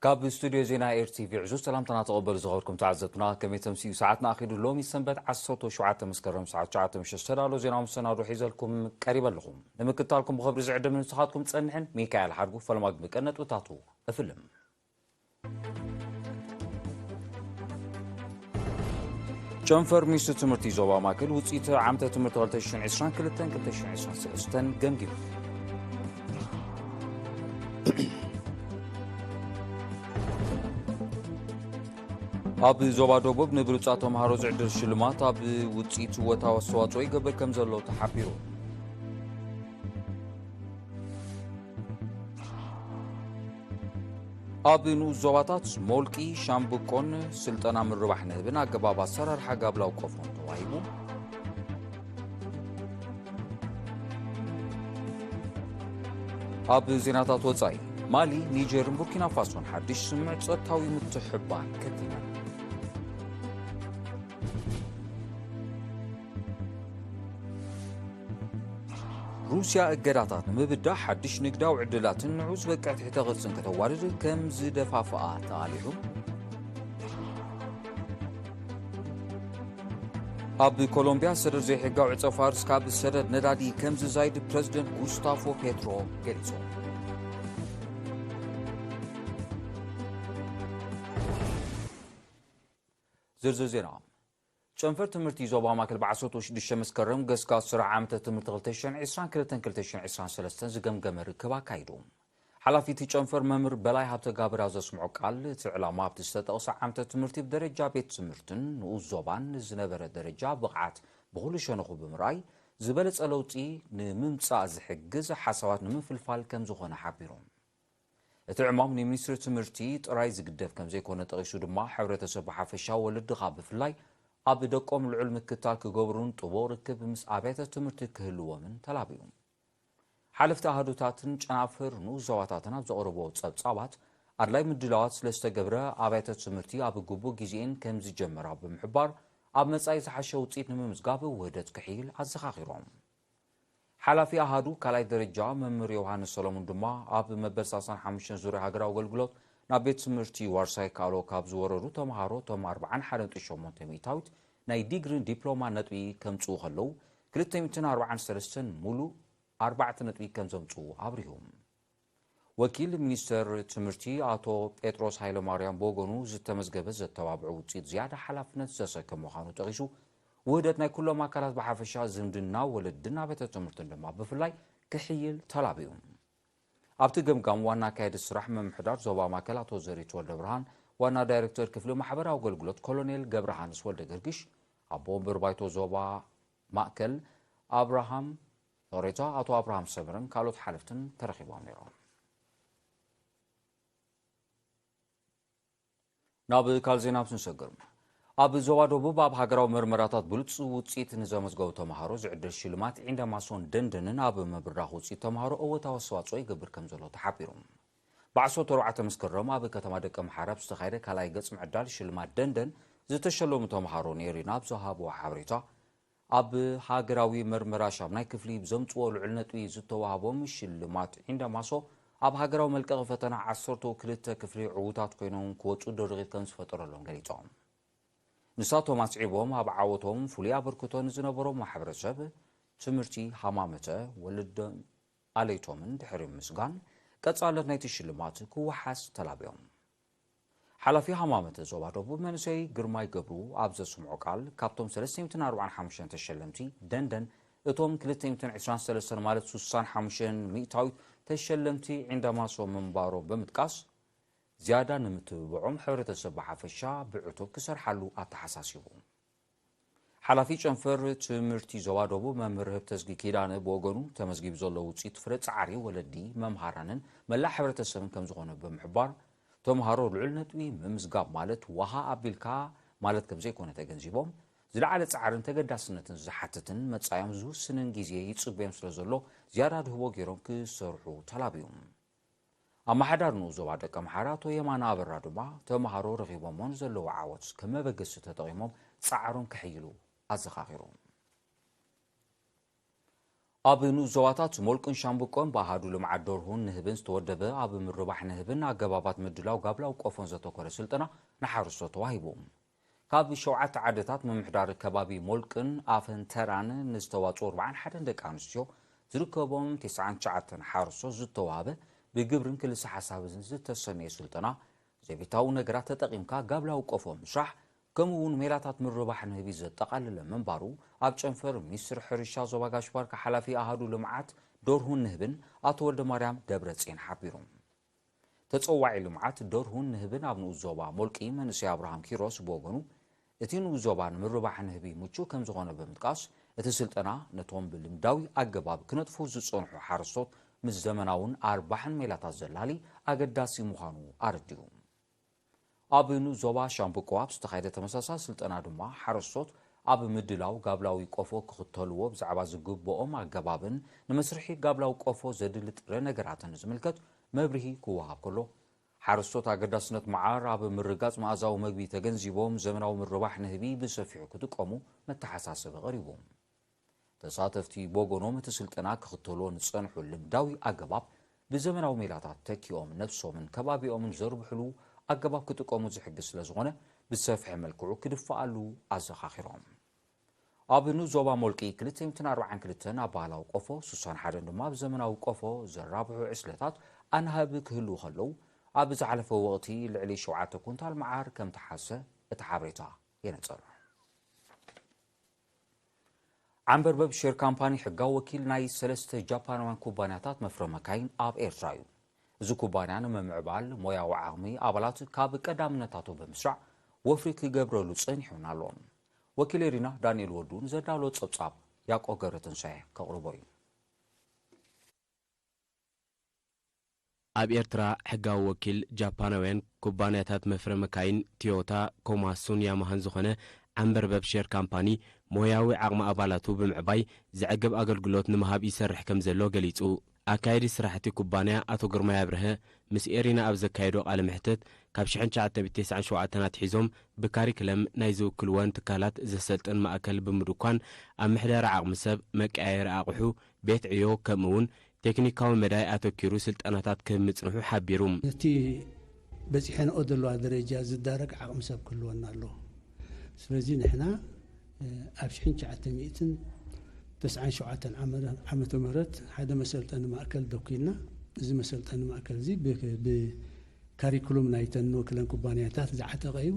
ካብ ስቱድዮ ዜና ኤር ቲ ቪ ዕዙዝ ሰላምታና ተቐበሉ ዝኸበርኩም ተዓዘብትና። ከመይ ተምስዩ? ሰዓትና ኣኺሉ። ሎሚ ሰንበት ዓሰርተ ሸውዓተ መስከረም ሰዓት ትሽዓተ ምሸት ዝተዳሎ ዜናዊ መሰናዶ ሒዘልኩም ቀሪበ ኣለኹ። ንምክትታልኩም ብኽብሪ ዝዕድም ንስኻትኩም ጸንሕን ሚካኤል ሓድጉ ፈለማ ግቢ ቀነጥብታቱ እፍልም። ጨንፈር ሚኒስትሪ ትምህርቲ ዞባ ማእከል ውፅኢት ዓመተ ትምህርቲ ክልተ ሽሕን ዕስራን ክልተን ክልተ ሽሕን ዕስራን ሰለስተን ገምጊሙ። ኣብ ዞባ ደቡብ ንብሉፃት ተምሃሮ ዝዕድል ሽልማት ኣብ ውፅኢት እወታዊ ኣስተዋፅኦ ይገብር ከም ዘሎ ተሓቢሩ። ኣብ ንኡስ ዞባታት ሞልቂ፣ ሻምብቆን ስልጠና ምርባሕ ንህብን ኣገባብ ኣሰራርሓ ጋብላዊ ቆፎን ተዋሂቡ። ኣብ ዜናታት ወጻኢ፣ ማሊ፣ ኒጀርን ቡርኪና ፋሶን ሓድሽ ስምምዕ ጸጥታዊ ምትሕብባር ከቲመን። ሩስያ እገዳታት ንምብዳህ ሓድሽ ንግዳዊ ዕድላትን ንዑ ዝበቅዕ ትሕተ ቅርጽን ከተዋድድ ከም ዝደፋፍኣ ተቓሊዑ። ኣብ ኮሎምቢያ ሰደድ ዘይሕጋዊ ዕጸ ፋርስ ካብ ሰደድ ነዳዲ ከም ዝዛይድ ፕረዚደንት ጉስታፎ ፔትሮ ገሊጹ። ዝርዝር ዜና። ጨንፈር ትምህርቲ ዞባ ማእከል ብዓሰርተ ሽዱሽተ መስከረም ገስጋስ ስራሕ ዓመተ ትምህርቲ ክልተ ሽሕን ዕስራን ክልተን ክልተ ሽሕን ዕስራን ሰለስተን ዝገምገመ ርክብ ኣካይዱ። ሓላፊ እቲ ጨንፈር መምህር በላይ ሃብተጋብር ኣብ ዘስምዖ ቃል፣ እቲ ዕላማ ኣብቲ ዝተጠቕሰ ዓመተ ትምህርቲ ብደረጃ ቤት ትምህርትን ንኡስ ዞባን ዝነበረ ደረጃ ብቕዓት ብኹሉ ሸነኹ ብምርኣይ፣ ዝበለጸ ለውጢ ንምምጻእ ዝሕግዝ ሓሳባት ንምፍልፋል ከም ዝኾነ ሓቢሩ። እቲ ዕማም ንሚኒስትሪ ትምህርቲ ጥራይ ዝግደፍ ከም ዘይኮነ ጠቒሱ ድማ፣ ሕብረተሰብ ብሓፈሻ ወለዲ ኸኣ ብፍላይ ኣብ ደቆም ልዑል ምክትታል ክገብሩን ጥቡቕ ርክብ ምስ ኣብያተ ትምህርቲ ክህልዎምን ተላብዩ። ሓለፍቲ ኣሃዱታትን ጨናፍር ንኡስ ዞባታትን ኣብ ዘቕረብዎ ጸብጻባት፣ ኣድላይ ምድላዋት ስለ ዝተገብረ ኣብያተ ትምህርቲ ኣብ ግቡእ ግዜኤን ከም ዝጀመራ ብምሕባር፣ ኣብ መጻኢ ዝሓሸ ውጽኢት ንምምዝጋብ ውህደት ክሕይል ኣዘኻኺሮም። ሓላፊ ኣሃዱ ካልኣይ ደረጃ መምህር ዮሃንስ ሰሎሙን ድማ፣ ኣብ መበል ሰላሳን ሓሙሽተን ዙርያ ሃገራዊ ኣገልግሎት ናብ ቤት ትምህርቲ ዋርሳይ ካሎ ካብ ዝወረዱ ተምሃሮ፣ እቶም ኣርብዓን ሓደን ነጥቢ ሸሞንተ ሚእታዊት ናይ ዲግሪን ዲፕሎማን ነጥቢ ከምጽኡ ከለዉ፣ ክልተ ሚእትን ኣርብዓን ሰለስተን ሙሉእ ኣርባዕተ ነጥቢ ከም ዘምጽኡ ኣብሪሁ። ወኪል ሚኒስተር ትምህርቲ ኣቶ ጴጥሮስ ሃይለማርያም ብወገኑ፣ ዝተመዝገበ ዘተባብዑ ውጽኢት ዝያዳ ሓላፍነት ዘሰክም ምዃኑ ጠቒሱ፣ ውህደት ናይ ኩሎም ኣካላት ብሓፈሻ፣ ዝምድና ወለድን ኣብያተ ትምህርትን ድማ ብፍላይ ክሕይል ተላብዩ። ኣብቲ ገምጋም ዋና ኣካያዲ ስራሕ ምምሕዳር ዞባ ማእከል ኣቶ ዘሪት ወልደ ብርሃን፣ ዋና ዳይሬክተር ክፍሊ ማሕበራዊ ኣገልግሎት ኮሎኔል ገብረሃንስ ወልደ ገርግሽ፣ ኣቦ ወንበር ባይቶ ዞባ ማእከል ኣብርሃም ሎሬታ ኣቶ ኣብርሃም ሰምረን ካልኦት ሓለፍትን ተረኺቦም ነይሮም። ናብ ካልእ ዜና ክንሰግር። ኣብ ዞባ ደቡብ ኣብ ሃገራዊ መርመራታት ብሉጽ ውጽኢት ንዘመዝገቡ ተምሃሮ ዝዕደል ሽልማት ዒንዳማሶን ደንደንን ኣብ ምብራኽ ውጽኢት ተምሃሮ እወታዊ ኣስተዋጽኦ ይገብር ከም ዘሎ ተሓቢሩ። ብዓሰርተ ኣርባዕተ መስከረም ኣብ ከተማ ደቀምሓረ ኣብ ዝተኻየደ ካልኣይ ገጽ ምዕዳል ሽልማት ደንደን ዝተሸለሙ ተምሃሮ ነይሪና ኣብ ዝሃብዎ ሓበሬታ፣ ኣብ ሃገራዊ መርመራ ሻምናይ ክፍሊ ብዘምጽዎ ልዑል ነጥቢ ዝተዋህቦም ሽልማት ዒንዳማሶ፣ ኣብ ሃገራዊ መልቀቒ ፈተና ዓሰርተው ክልተ ክፍሊ ዕዉታት ኮይኖም ክወጹ ድርኺት ከም ዝፈጠረሎም ገሊጾም። ንሳቶም ኣስዒቦም፣ ኣብ ዓወቶም ፍሉይ ኣበርክቶ ንዝነበሮም ማሕበረሰብ ትምህርቲ ሃማመተ፣ ወለዶም፣ ኣለይቶምን ድሕሪ ምስጋን፣ ቀጻልነት ናይቲ ሽልማት ክወሓስ ተላብዮም። ሓላፊ ሃማመተ ዞባ ደቡብ መንእሰይ ግርማይ ገብሩ ኣብ ዘስምዖ ቃል፣ ካብቶም ሰለስተ ሚእትን ኣርባዓን ሓሙሽተን ተሸለምቲ ደንደን፣ እቶም ክልተ ሚእትን ዕስራን ሰለስተን ማለት ስሳን ሓሙሽተን ሚእታዊት ተሸለምቲ ዒንዳማሶ ምንባሮም ብምጥቃስ፣ ዝያዳ ንምትብብዖም ሕብረተሰብ ብሓፈሻ ብዕቱብ ክሰርሓሉ ኣተሓሳሲቡ። ሓላፊ ጨንፈር ትምህርቲ ዞባ ደቡብ መምህር ህብተዝጊ ኪዳነ ብወገኑ፣ ተመዝጊቡ ዘሎ ውፅኢት ፍረ ፃዕሪ ወለዲ፣ መምሃራንን መላእ ሕብረተሰብን ከም ዝኾነ ብምሕባር፣ ተምሃሮ ልዑል ነጥቢ ምምዝጋብ ማለት ዋሃ ኣቢልካ ማለት ከም ዘይኮነ ተገንዚቦም፣ ዝለዓለ ፃዕርን ተገዳስነትን ዝሓትትን መፃዮም ዝውስንን ግዜ ይፅበዮም ስለ ዘሎ፣ ዝያዳ ድህቦ ገይሮም ክሰርሑ ተላብዮም። ኣመሓዳሪ ንኡስ ዞባ ደቀምሓረ ኣቶ የማነ ኣበራ ድማ፣ ተምሃሮ ረኺቦሞ ንዘለዉ ዓወት ከም መበገሲ ተጠቒሞም ጻዕሮም ከሕይሉ ኣዘኻኺሩ። ኣብ ንኡስ ዞባታት ሞልቅን ሻምብቆን ብኣሃዱ ልምዓት ደርሁን ንህብን ዝተወደበ ኣብ ምርባሕ ንህብን ኣገባባት ምድላው ጋብላዊ ቆፎን ዘተኮረ ስልጠና ንሓረስቶት ተዋሂቡ። ካብ ሸውዓተ ዓድታት ምምሕዳር ከባቢ ሞልቅን ኣፈንተራን ንዝተዋፅኡ ኣርባዓን ሓደን ደቂ ኣንስትዮ ዝርከቦም ተስዓን ትሽዓተን ሓረስቶት ዝተዋህበ ብግብርን ክልሰ ሓሳብን ዝተሰነየ ስልጠና ዘቤታዊ ነገራት ተጠቒምካ ጋብላዊ ቆፎ ምስራሕ ከምኡ እውን ሜላታት ምርባሕ ንህቢ ዘጠቓለለ ምንባሩ ኣብ ጨንፈር ሚኒስትር ሕርሻ ዞባ ጋሽ ባርካ ሓላፊ ኣሃዱ ልምዓት ደርሁን ንህብን ኣቶ ወልደማርያም ደብረፅዮን ሓቢሩ። ተፀዋዒ ልምዓት ደርሁን ንህብን ኣብ ንኡስ ዞባ ሞልቂ መንእሰይ ኣብርሃም ኪሮስ ብወገኑ እቲ ንኡስ ዞባ ንምርባሕ ንህቢ ምቹእ ከምዝኾነ ብምጥቃስ እቲ ስልጠና ነቶም ብልምዳዊ ኣገባብ ክነጥፉ ዝፀንሑ ሓረስቶት ምስ ዘመናውን ኣርባሕን ሜላታት ዘላሊ ኣገዳሲ ምዃኑ ኣረዲኡ። ኣብ ንኡስ ዞባ ሻምብቆ ኣብ ዝተኻየደ ተመሳሳሊ ስልጠና ድማ ሓረስቶት ኣብ ምድላው ጋብላዊ ቆፎ ክኽተልዎ ብዛዕባ ዝግብኦም ኣገባብን ንመስርሒ ጋብላዊ ቆፎ ዘድሊ ጥረ ነገራትን ዝምልከት መብርሂ ክወሃብ ከሎ ሓረስቶት ኣገዳስነት መዓር ኣብ ምርጋፅ መኣዛዊ መግቢ ተገንዚቦም ዘመናዊ ምርባሕ ንህቢ ብሰፊሑ ክጥቀሙ መተሓሳሰቢ ቀሪቡ። ተሳተፍቲ ብወገኖም እቲ ስልጠና ክኽተልዎ ንፀንሑ ልምዳዊ ኣገባብ ብዘመናዊ ሜላታት ተኪኦም ነብሶምን ከባቢኦምን ዘርብሕሉ ኣገባብ ክጥቀሙ ዝሕግዝ ስለዝኾነ ብዝሰፍሐ መልክዑ ክድፈኣሉ ኣዘኻኺሮም። ኣብ ንኡስ ዞባ ሞልቂ ክልተ ሚእትን ኣርባዓን ክልተን ኣባህላዊ ቆፎ፣ ስሳን ሓደን ድማ ብዘመናዊ ቆፎ ዘራብሑ ዕስለታት ኣናህብ ክህልዉ ከለዉ ኣብ ዝሓለፈ ወቕቲ ልዕሊ ሸውዓተ ኩንታል መዓር ከም ተሓሰ እቲ ሓበሬታ የነፅር። ዓንበርበብ ሼር ካምፓኒ ሕጋዊ ወኪል ናይ ሰለስተ ጃፓናውያን ኩባንያታት መፍረ መካይን ኣብ ኤርትራ እዩ። እዚ ኩባንያ ንምምዕባል ሞያዊ ዓቕሚ ኣባላት ካብ ቀዳምነታቱ ብምስራዕ ወፍሪ ክገብረሉ ጸኒሑን ኣሎ። ወኪል ኤሪና ዳንኤል ወዱ ንዘዳሎ ጸብጻብ ያቆ ገብረትንሳኤ ከቕርቦ እዩ። ኣብ ኤርትራ ሕጋዊ ወኪል ጃፓናውያን ኩባንያታት መፍረ መካይን ቶዮታ፣ ኮማሱን ያማሃን ዝኾነ ዓንበርበብ ሼር ካምፓኒ ሞያዊ ዓቕሚ ኣባላቱ ብምዕባይ ዘዕግብ ኣገልግሎት ንምሃብ ይሰርሕ ከም ዘሎ ገሊጹ። ኣካየዲ ስራሕቲ ኩባንያ ኣቶ ግርማይ ኣብርሀ ምስ ኤሪና ኣብ ዘካየዶ ቃለ መሕትት ካብ ሽሕን ትሽዓተ ሚእትን ተስዓን ሸውዓተን ኣትሒዞም ብካሪክለም ናይ ዝውክልወን ትካላት ዘሰልጥን ማእከል ብምድኳን ኣብ ምሕደራ ዓቕሚ ሰብ፣ መቀያየሪ ኣቕሑ፣ ቤት ዕዮ ከምኡ እውን ቴክኒካዊ መዳይ ኣተኪሩ ስልጠናታት ክህብ ምጽንሑ ሓቢሩ። ነቲ በጺሐንኦ ዘለዋ ደረጃ ዝዳረግ ዓቕሚ ሰብ ክህልወና ኣለዎ። ስለዚ ንሕና ኣብ ሽሕን ትሽዓተ ሚእትን ተስዓን ሸውዓተን ዓመተ ምህረት ሓደ መሰልጠኒ ማእከል ደኲንና። እዚ መሰልጠኒ ማእከል እዚ ብካሪኩሉም ናይተን ንወክለን ኩባንያታት ዝዓጠቐ እዩ።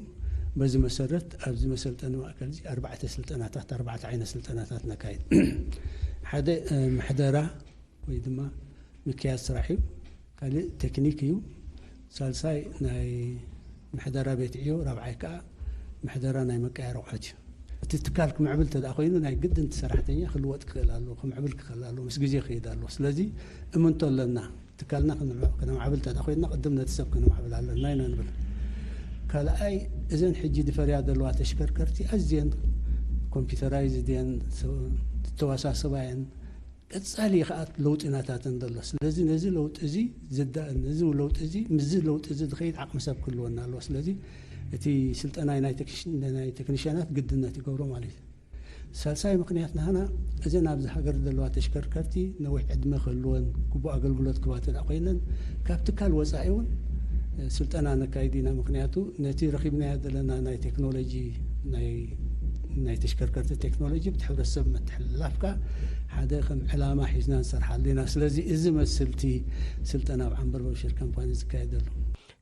በዚ መሰረት ኣብዚ መሰልጠኒ ማእከል እዚ ኣርባዕተ ስልጠናታት፣ ኣርባዕተ ዓይነት ስልጠናታት ነካይድ። ሓደ ምሕደራ ወይ ድማ ምክያድ ስራሕ እዩ። ካልእ ቴክኒክ እዩ። ሳልሳይ ናይ ምሕደራ ቤት ዕዮ፣ ራብዓይ ከዓ ምሕደራ ናይ መቀየሪ ኣቑሑት እዩ። እቲ ትካል ክምዕብል እንተ ኮይኑ ናይ ግድን እቲ ሰራሕተኛ ክልወጥ ክኽእል ኣለዎ፣ ክምዕብል ክኽእል ኣለዎ፣ ምስ ግዜ ክኸይድ ኣለዎ። ስለዚ እምንቶ ኣለና ትካልና ክነማዕብል እንተ ኮይንና ቅድም ነቲ ሰብ ክነማዕብል ኣለና ኢና ንብል። ካልኣይ እዘን ሕጂ ዝፈርያ ዘለዋ ተሽከርከርቲ ኣዝየን ኮምፒውተራይዝ ድየን ዝተወሳሰባ እየን። ቀጻሊ ከኣ ለውጢ ናታተን ዘሎ። ስለዚ ነዚ ለውጢ እዚ ዝዳእን ነዚ ለውጢ እዚ ምስዚ ለውጢ እዚ ዝኸይድ ዓቕሚ ሰብ ክህልወና ኣለዎ። ስለዚ እቲ ስልጠና ናይ ቴክኒሽናት ግድነት ይገብሮ ማለት እዩ። ሳልሳይ ምኽንያት ናህና እዘን ኣብዚ ሃገር ዘለዋ ተሽከርከርቲ ነዊሕ ዕድመ ክህልወን ግቡእ ኣገልግሎት ክባ ተዳ ኮይነን ካብ ትካል ወፃኢ እውን ስልጠና ነካይድ ኢና። ምክንያቱ ነቲ ረኺብናዮ ዘለና ናይ ቴክኖሎጂ ናይ ተሽከርከርቲ ቴክኖሎጂ ብቲ ሕብረተሰብ ምትሕልላፍ ከዓ ሓደ ከም ዕላማ ሒዝና ንሰርሓሉ ኢና። ስለዚ እዚ መስልቲ ስልጠና ኣብ ዓንበርበብ ሸር ካምፓኒ ዝካየደሉ።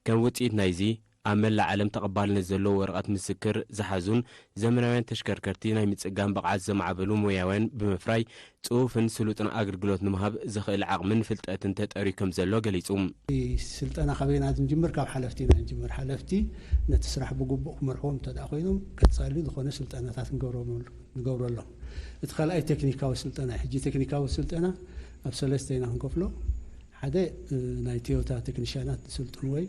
ከም ውፅኢት ናይዚ ኣብ መላእ ዓለም ተቐባልነት ዘለዎ ወረቐት ምስክር ዝሓዙን ዘመናውያን ተሽከርከርቲ ናይ ምጽጋን ብቕዓት ዘማዕበሉ ሞያውያን ብምፍራይ ጽፉፍን ስሉጥን ኣገልግሎት ንምሃብ ዘኽእል ዓቕምን ፍልጠትን ተጠርዩ ከም ዘሎ ገሊጹ። ስልጠና ካበይና ዝንጅምር? ካብ ሓለፍቲ ኢና ንጅምር። ሓለፍቲ ነቲ ስራሕ ብግቡእ ክመርሕዎም እንተ ኮይኖም ቀጻሊ ዝኾነ ስልጠናታት ንገብረሎም። እቲ ካልኣይ ቴክኒካዊ ስልጠና። ሕጂ ቴክኒካዊ ስልጠና ኣብ ሰለስተ ኢና ክንከፍሎ። ሓደ ናይ ቶዮታ ቴክኒሽያናት ዝስልጥንዎ እዩ፣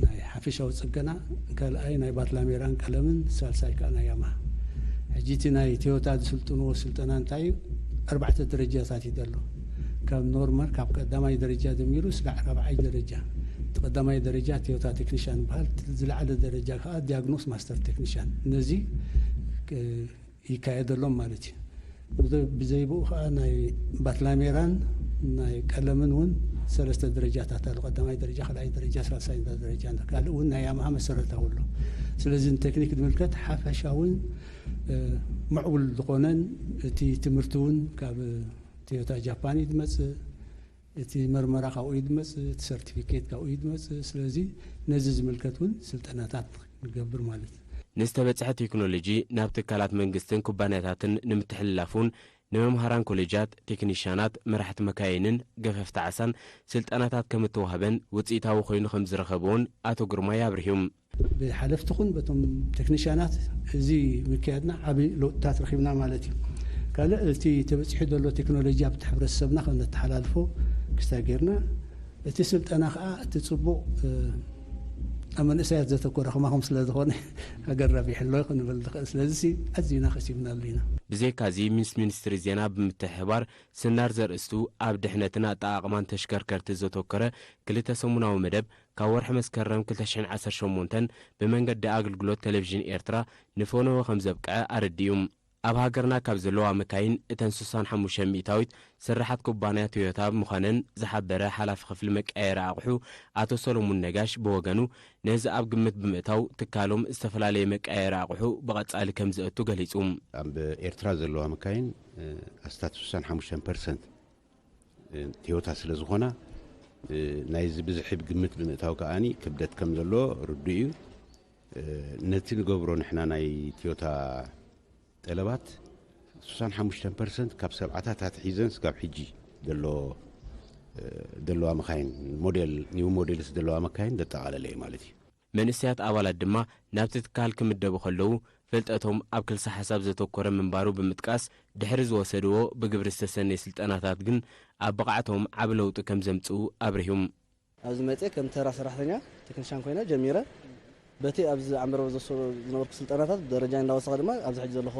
ናይ ሓፈሻዊ ጽገና፣ ካልኣይ ናይ ባትላሜራን ቀለምን፣ ሳልሳይ ከዓ ናይ ያማሃ። ሕጂ እቲ ናይ ቶዮታ ዝስልጥንዎ ስልጠና እንታይ እዩ? ኣርባዕተ ደረጃታት እዩ ዘሎ። ካብ ኖርማል፣ ካብ ቀዳማይ ደረጃ ጀሚሩ ስጋዕ ራብዓይ ደረጃ። እቲ ቀዳማይ ደረጃ ቶዮታ ቴክኒሽያን ይበሃል። ዝለዓለ ደረጃ ከዓ ዲያግኖስ ማስተር ቴክኒሽያን። ነዚ ይካየደሎም ማለት እዩ። ብዘ- ብዘይብኡ ከዓ ናይ ባትላሜራን ናይ ቀለምን እውን ሰለስተ ደረጃታት ኣሎ። ቀዳማይ ደረጃ፣ ካልኣይ ደረጃ፣ ሳልሳይ ደረጃ፣ ካልእ እውን ናይ ያማሃ መሰረታዊ ኣሎ። ስለዚ ንቴክኒክ ዝምልከት ሓፈሻውን እ፣ ምዕቡል ዝኾነን፣ እቲ ትምህርቲ እውን ካብ ቶዮታ ጃፓን እዩ ዝመጽእ፣ እቲ መርመራ ካብኡ እዩ ዝመጽእ፣ እቲ ሰርቲፊኬት ካብኡ እዩ ዝመጽእ። ስለዚ ነዚ ዝምልከት እውን ስልጠናታት ንገብር ማለት እዩ። ንዝተበጽሐ ቴክኖሎጂ ናብ ትካላት መንግስትን ኩባንያታትን ንምትሕልላፍ እውን ንመምሃራን ኮሌጃት፣ ቴክኒሻናት፣ መራሕቲ መካይንን ገፈፍቲ ዓሳን ስልጠናታት ከም እተዋህበን ውጽኢታዊ ኮይኑ ከም ዝረኸብዎን ኣቶ ግርማይ ኣብሪሁም። ብሓለፍቲ ኹን በቶም ቴክኒሻናት እዚ ምክያድና ዓቢ ለውጥታት ረኺብና ማለት እዩ። ካልእ እቲ ተበጺሑ ዘሎ ቴክኖሎጂ ኣብቲ ሕብረተሰብና ከም ነተሓላልፎ ክስታይ ጌርና፣ እቲ ስልጠና ከዓ እቲ ጽቡቕ እ፣ ኣብ መንእሰያት ዘተኮረ ከማኹም ስለ ዝኾነ ሃገር ረቢሑ ኣሎ ክንብል ንኽእል። ስለዚ ሲ ኣዝዩና ከሲብናሉ ኢና። ብዘይካዚ ምስ ሚኒስትሪ ዜና ብምትሕብባር ስናር ዘርእስቱ ኣብ ድሕነትን ኣጠቓቕማን ተሽከርከርቲ ዘተኮረ ክልተ ሰሙናዊ መደብ ካብ ወርሒ መስከረም ክልተ ሽሕን ዓሰርተ ሸሞንተን ብመንገዲ ኣገልግሎት ቴሌቪዥን ኤርትራ ንፈነወ ከም ዘብቅዐ ኣረዲኡ። ኣብ ሃገርና ካብ ዘለዋ መካይን እተን ስሳን ሓሙሽተ ሚእታዊት ስራሓት ኩባንያ ቶዮታ ምዃነን ዝሓበረ ሓላፊ ክፍሊ መቀየሪ ኣቑሑ ኣቶ ሰሎሙን ነጋሽ ብወገኑ፣ ነዚ ኣብ ግምት ብምእታው ትካሎም ዝተፈላለየ መቀየሪ ኣቑሑ ብቐጻሊ ከም ዘእቱ ገሊጹ። ኣብ ኤርትራ ዘለዋ መካይን እ፣ ኣስታት ስሳን ሓሙሽተን ፐርሰንት እ፣ ቶዮታ ስለ ዝኾና እ፣ ናይዚ ብዝሒ ግምት ብምእታው ከኣኒ ክብደት ከም ዘለዎ ርዱእ እዩ። እ፣ ነቲ ንገብሮ ንሕና ናይ ቶዮታ ጠለባት ስሳን ሓሙሽተን ፐርሰንት ካብ ሰብዓታት ኣትሒዘን ስጋብ ሕጂ ዘሎ እ፣ ዘለዋ መካይን ሞዴል ኒው ሞዴልስ ዘለዋ መካይን ዘጠቓለለ እዩ ማለት እዩ። መንእሰያት ኣባላት ድማ ናብቲ ትካል ክምደቡ ከለዉ ፍልጠቶም ኣብ ክልሰ ሓሳብ ዘተኮረ ምንባሩ ብምጥቃስ፣ ድሕሪ ዝወሰድዎ ብግብሪ ዝተሰነየ ስልጠናታት ግን ኣብ ብቕዓቶም ዓቢ ለውጢ ከም ዘምጽኡ ኣብሪሁም። ኣብዚ መጽእ ከም ተራ ሰራሕተኛ ቴክኒሻን ኮይነ ጀሚረ። በቲ ኣብዚ ዓንበረብ ዝወሰዶ ዝነበርኩ ስልጠናታት ደረጃ እንዳወሰኸ ድማ ኣብዚ ሕጂ ዘለኹ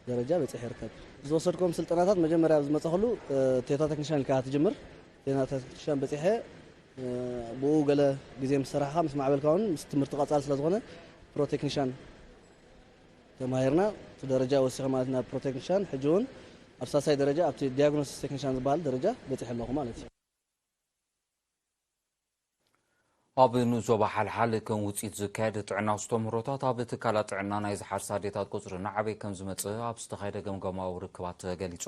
ደረጃ በጺሐ ይርከብ። ዝወሰድኩም ስልጠናታት መጀመርያ ኣብ ዝመጸኹሉ እ፣ ቴታ ቴክኒሻን ኢልካ ትጅምር። ቴታ ቴክኒሻን በጺሐ እ፣ ብኡ ገለ ግዜ ምስ ሰራሕኻ ምስ ማዕበልካ እውን ምስ ትምህርቲ ቀጻሊ ስለ ዝኾነ ፕሮ ቴክኒሻን ተማሂርና እቲ ደረጃ ወሲኸ ማለት ናብ ፕሮ ቴክኒሻን ሕጂ እውን ኣብ ሳልሳይ ደረጃ ኣብቲ ዲያግኖሲስ ቴክኒሻን ዝበሃል ደረጃ በጺሐ ኣለኹ ማለት እዩ። ኣብ ንኡስ ዞባ ሓልሓል ከም ውጽኢት ዝካየድ ጥዕና ኣስተምህሮታት ኣብ ትካላት ጥዕና ናይ ዝሓርሳ ኣዴታት ቁጽሪ እናዓበየ ከም ዝመጽእ ኣብ ዝተኻየደ ገምጋማዊ ርክባት ተገሊጹ።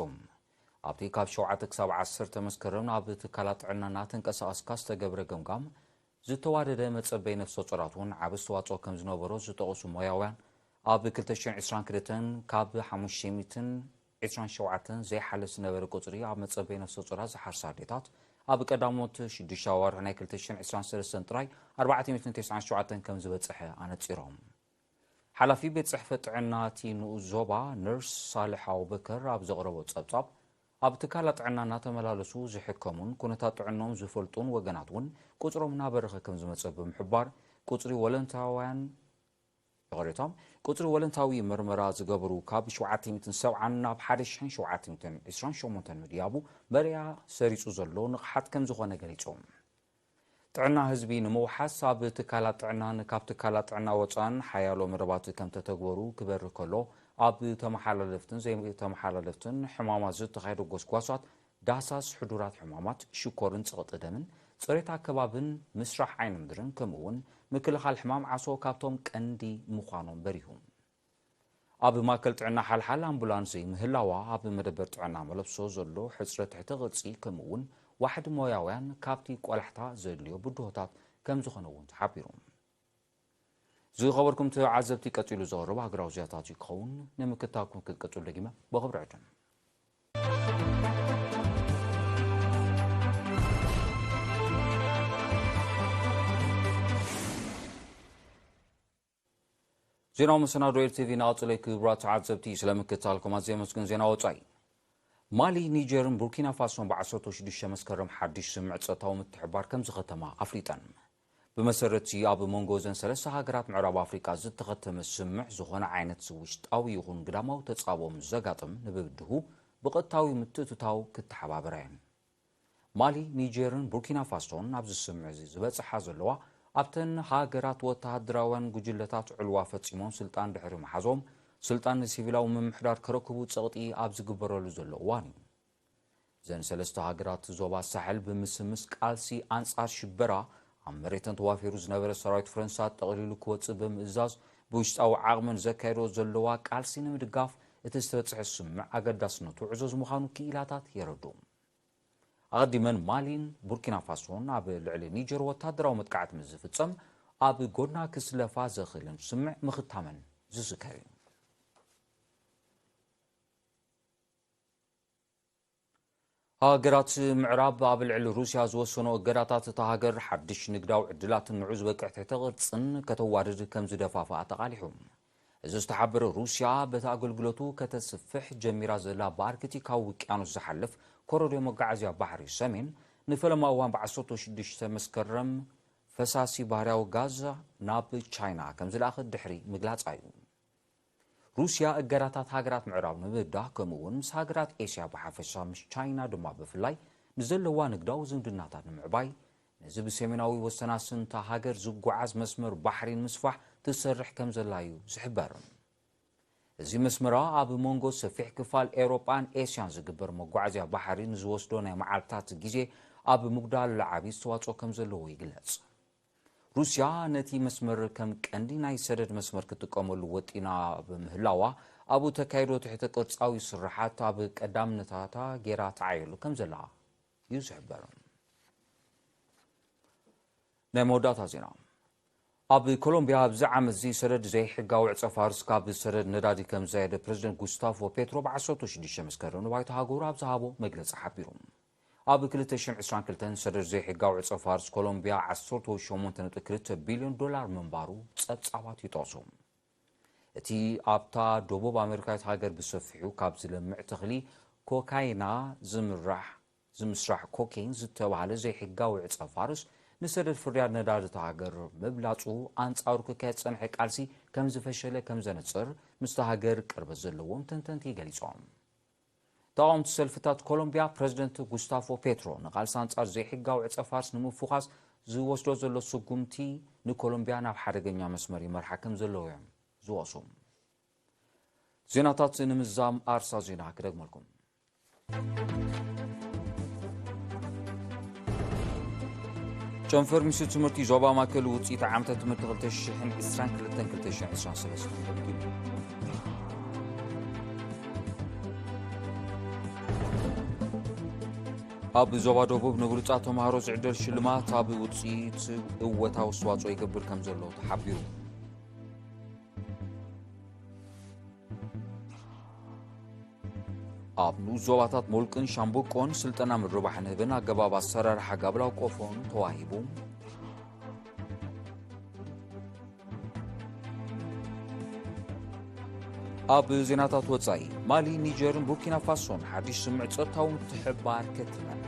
ኣብቲ ካብ ሸውዓተ ክሳብ ዓሰርተ መስከረም ኣብ ትካላት ጥዕናና ተንቀሳቐስካ ዝተገብረ ገምጋም ዝተዋደደ መጸበይ ነፍሰ ጡራት እውን ዓቢ ኣስተዋጽኦ ከም ዝነበሮ ዝጠቐሱ ሞያውያን፣ ኣብ ክልተ ሽሕን ዕስራን ክልተን ካብ ሓሙሽተ ሚእትን ዕስራን ሸውዓተን ዘይሓልፍ ዝነበረ ቁጽሪ ኣብ መጸበይ ነፍሰ ጡራት ዝሓርሳ ኣዴታት ኣብ ቀዳሞት ሽዱሽተ ኣዋርሕ ናይ ክልተ ሽሕን ዕስራን ሰለስተን ጥራይ ኣርባዕተ ሚእትን ተስዓን ሸውዓተን ከም ዝበጽሐ ኣነጺሮም። ሓላፊ ቤት ጽሕፈት ጥዕና እቲ ንኡስ ዞባ ነርስ ሳልሕ ኣቡበከር ኣብ ዘቕረቦ ጸብጻብ፣ ኣብ ትካላት ጥዕና እናተመላለሱ ዝሕከሙን ኩነታት ጥዕኖም ዝፈልጡን ወገናት እውን ቁጽሮም እናበረኸ ከም ዝመጸ ብምሕባር፣ ቁጽሪ ወለንታውያን ይቕሬታ፣ ቁጽሪ ወለንታዊ መርመራ ዝገበሩ ካብ ሸውዓተ ሚእትን ሰብዓን ናብ ሓደ ሽሕን ሸውዓተ ሚእትን ዕስራን ሸሞንተን ምድያቡ መርያ ሰሪጹ ዘሎ ንቕሓት ከም ዝኾነ ገሊጹ። ጥዕና ህዝቢ ንምውሓስ ኣብ ትካላት ጥዕናን ካብ ትካላት ጥዕና ወጻእን ሓያሎ መደባት ከም ተተግበሩ ክበርህ ከሎ፣ ኣብ ተመሓላለፍትን ዘይተመሓላለፍትን ሕማማት ዝተኻየደ ጎስጓሳት ዳህሳስ ሕዱራት ሕማማት ሽኮርን ጸቕጢ ደምን፣ ጽሬት ኣከባብን ምስራሕ ዓይኒ ምድርን ከምኡ እውን ምክልኻል ሕማም ዓሶ ካብቶም ቀንዲ ምዃኖም በሪሁ። ኣብ ማእከል ጥዕና ሓልሓል ኣምቡላንስ ዘይምህላዋ ኣብ መደበር ጥዕና መለብሶ ዘሎ ሕጽረት ትሕተ ቅርጺ ከምኡ እውን ዋሕዲ ሞያውያን ካብቲ ቆላሕታ ዘድልዮ ብድሆታት ከም ዝኾነ እውን ተሓቢሩ። ዝኸበርኩም ተዓዘብቲ ቀጺሉ ዝቐርብ ሃገራዊ ዜናታት እዩ ክኸውን። ንምክትታልኩም ክትቀጽሉ ደጊመ ብኽብሪ ዕድም። ዜናዊ መሰናዶ ኤል ቲ ቪ እናቐጸለ እዩ። ክቡራት ተዓዘብቲ ስለምክትታልኩም ኣዝየ ኣመስግን። ዜና ወጻኢ። ማሊ፣ ኒጀርን ቡርኪና ፋሶን ብ ዓሰርተ ሽዱሽተ መስከረም ሓድሽ ስምምዕ ጸጥታዊ ምትሕብባር ከም ዝኸተማ ኣፍሊጠን። ብመሰረት እቲ ኣብ መንጎ እዘን ሰለስተ ሃገራት ምዕራብ ኣፍሪቃ ዝተኸተመ ስምምዕ፣ ዝኾነ ዓይነት ውሽጣዊ ይኹን ግዳማዊ ተጻብኦ ምስ ዘጋጥም ንብብድሁ ብቐጥታዊ ምትእትታው ክተሓባበራ እየን። ማሊ፣ ኒጀርን ቡርኪና ፋሶን ኣብዚ ስምምዕ እዚ ዝበጽሓ ዘለዋ፣ ኣብተን ሃገራት ወተሃደራውያን ጉጅለታት ዕልዋ ፈጺሞም ስልጣን ድሕሪ ምሓዞም፣ ስልጣን ንሲቪላዊ ምምሕዳር ክረክቡ ጸቕጢ ኣብ ዝግበረሉ ዘሎ እዋን እዩ። እዘን ሰለስተ ሃገራት ዞባ ሳሕል ብምስምስ ቃልሲ ኣንጻር ሽበራ ኣብ መሬተን ተዋፊሩ ዝነበረ ሰራዊት ፈረንሳ ጠቕሊሉ ክወጽእ ብምእዛዝ ብውሽጣዊ ዓቕመን ዘካየዶ ዘለዋ ቃልሲ ንምድጋፍ እቲ ዝተበጽሐ ስምምዕ ኣገዳስነቱ ዕዙዝ ምዃኑ ክኢላታት የረድኡ። ኣቐዲመን ማሊን ቡርኪና ፋሶን ኣብ ልዕሊ ኒጀር ወታደራዊ መጥቃዕቲ ምስ ዝፍጸም ኣብ ጎድና ክስለፋ ዘኽእለን ስምምዕ ምኽታመን ዝዝከር እዩ። ሃገራት ምዕራብ ኣብ ልዕሊ ሩስያ ዝወሰኖ እገዳታት እታ ሃገር ሓድሽ ንግዳዊ ዕድላትን ንዑ ዝበቅዕ ትሕተ ቅርጽን ከተዋድድ ከም ዝደፋፍኣ ተቓሊሑ። እዚ ዝተሓበረ ሩስያ በቲ ኣገልግሎቱ ከተስፍሕ ጀሚራ ዘላ ብኣርክቲካዊ ውቅያኖስ ዝሓልፍ ኮረዶ መጓዓዝያ ባሕሪ ሰሜን ንፈለማ እዋን ብ ዓሰርተ ሽዱሽተ መስከረም ፈሳሲ ባህርያዊ ጋዝ ናብ ቻይና ከም ዝለኣኸት ድሕሪ ምግላጻ እዩ። ሩስያ እገዳታት ሃገራት ምዕራብ ንምብዳህ ከምኡ እውን ምስ ሃገራት ኤስያ ብሓፈሻ ምስ ቻይና ድማ ብፍላይ ንዘለዋ ንግዳዊ ዝምድናታት ንምዕባይ ነዚ ብሰሜናዊ ወሰናስንታ ሃገር ዝጓዓዝ መስመር ባሕሪ ንምስፋሕ ትሰርሕ ከም ዘላ እዩ ዝሕበር። እዚ መስመራ ኣብ መንጎ ሰፊሕ ክፋል ኤውሮጳን ኤስያን ዝግበር መጓዓዝያ ባሕሪ ንዝወስዶ ናይ መዓልታት ግዜ ኣብ ምጉዳል ዓቢ ዝተዋጽኦ ከም ዘለዎ ይግለጽ። ሩስያ ነቲ መስመር ከም ቀንዲ ናይ ሰደድ መስመር ክትጥቀመሉ ወጢና ብምህላዋ ኣብኡ ተካይዶ ትሕተ ቅርጻዊ ስርሓት ኣብ ቀዳምነታታ ገይራ ትዓየሉ ከም ዘላ እዩ ዝሕበር። ናይ መወዳእታ ዜና። ኣብ ኮሎምቢያ ኣብዚ ዓመት እዚ ሰደድ ዘይሕጋዊ ዕጸ ፋርስ ካብ ሰደድ ነዳዲ ከም ዝዛየደ ፕረዚደንት ጉስታፎ ፔትሮ ብ ዓሰርተ ሽዱሽተ መስከረም ንባይቶ ሃገሩ ኣብ ዝሃቦ መግለጺ ሓቢሩ። ኣብ ክልተ ሽሕን ዕስራን ክልተን ሰደድ ዘይሕጋዊ ዕጸ ፋርስ ኮሎምቢያ ዓሰርተ ሸሞንተ ነጥቢ ክልተ ቢልዮን ዶላር ምንባሩ ጸብጻባት ይጠቕሱ። እቲ ኣብታ ደቡብ ኣሜሪካዊት ሃገር ብሰፊሑ ካብ ዝለምዕ ተኽሊ ኮካይና ዝምራሕ ዝምስራሕ ኮኬን ዝተባህለ ዘይሕጋዊ ዕጸ ፋርስ ንሰደድ ፍርያት ነዳዲ እታ ሃገር ምብላጹ ኣንጻሩ ክካየድ ዝጸንሐ ቃልሲ ከም ዝፈሸለ ከም ዘነጽር ምስታ ሃገር ቅርበት ዘለዎም ተንተንቲ ገሊጾም። ተቓወምቲ ሰልፍታት ኮሎምቢያ ፕረዚደንት ጉስታፎ ፔትሮ ንቃልሲ ኣንጻር ዘይሕጋዊ ዕጸ ፋርስ ንምፉኻስ ዝወስዶ ዘሎ ስጉምቲ ንኮሎምቢያ ናብ ሓደገኛ መስመር ይመርሓ ከም ዘለዉ እዮም ዝወቕሱ። ዜናታት ንምዝዛም ኣርሳ ዜና ክደግመልኩም። ጨንፈር ሚኒስትሪ ትምህርቲ ዞባ ማእከል ውፅኢት ዓመተ ትምህርቲ ክልተ ሽሕን ዕስራን ክልተን ክልተ ሽሕን ዕስራን ሰለስተን ገምጊሙ። ኣብ ዞባ ደቡብ ንብሉፃት ተምሃሮ ዝዕደል ሽልማት ኣብ ውፅኢት እወታዊ ኣስተዋፅኦ ይገብር ከም ዘሎ ተሓቢሩ። ኣብ ንኡስ ዞባታት ሞልቅን ሻምብቆን ስልጠና ምርባሕ ንህብን ኣገባብ ኣሰራርሓ ጋብላዊ ቆፎን ተዋሂቡ። ኣብ ዜናታት ወጻኢ፣ ማሊ፣ ኒጀርን ቡርኪና ፋሶን ሓድሽ ስምምዕ ጸጥታዊ ምትሕብባር ከቲመን።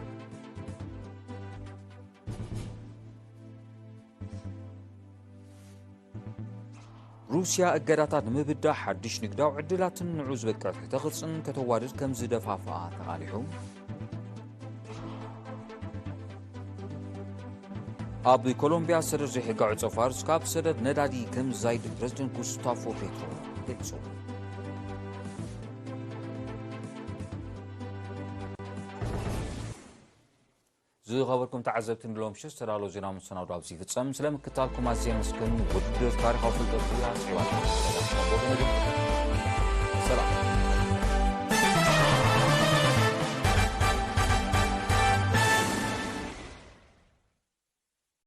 ሩስያ እገዳታት ንምብዳህ ሓድሽ ንግዳዊ ዕድላትን ንዑ ዝበቅዕ ትሕተ ቅርጽን ከተዋድድ ከም ዝደፋፍኣ ተቓሊሑ። ኣብ ኮሎምቢያ ሰደድ ዘይሕጋዊ ዕጸ ፋርስ ካብ ሰደድ ነዳዲ ከም ዝዛይድ ፕረዚደንት ጉስታፎ ፔትሮ ገሊጹ። ዝኸበርኩም ተዓዘብቲ፣ ንሎምሽት ዝተዳለወ ዜና መሰናዶ ኣብዚ ይፍጸም። ስለ ምክታልኩም ኣዝየ የመስግን። ውድድር ታሪኻዊ ፍልጠት ኣስዒባ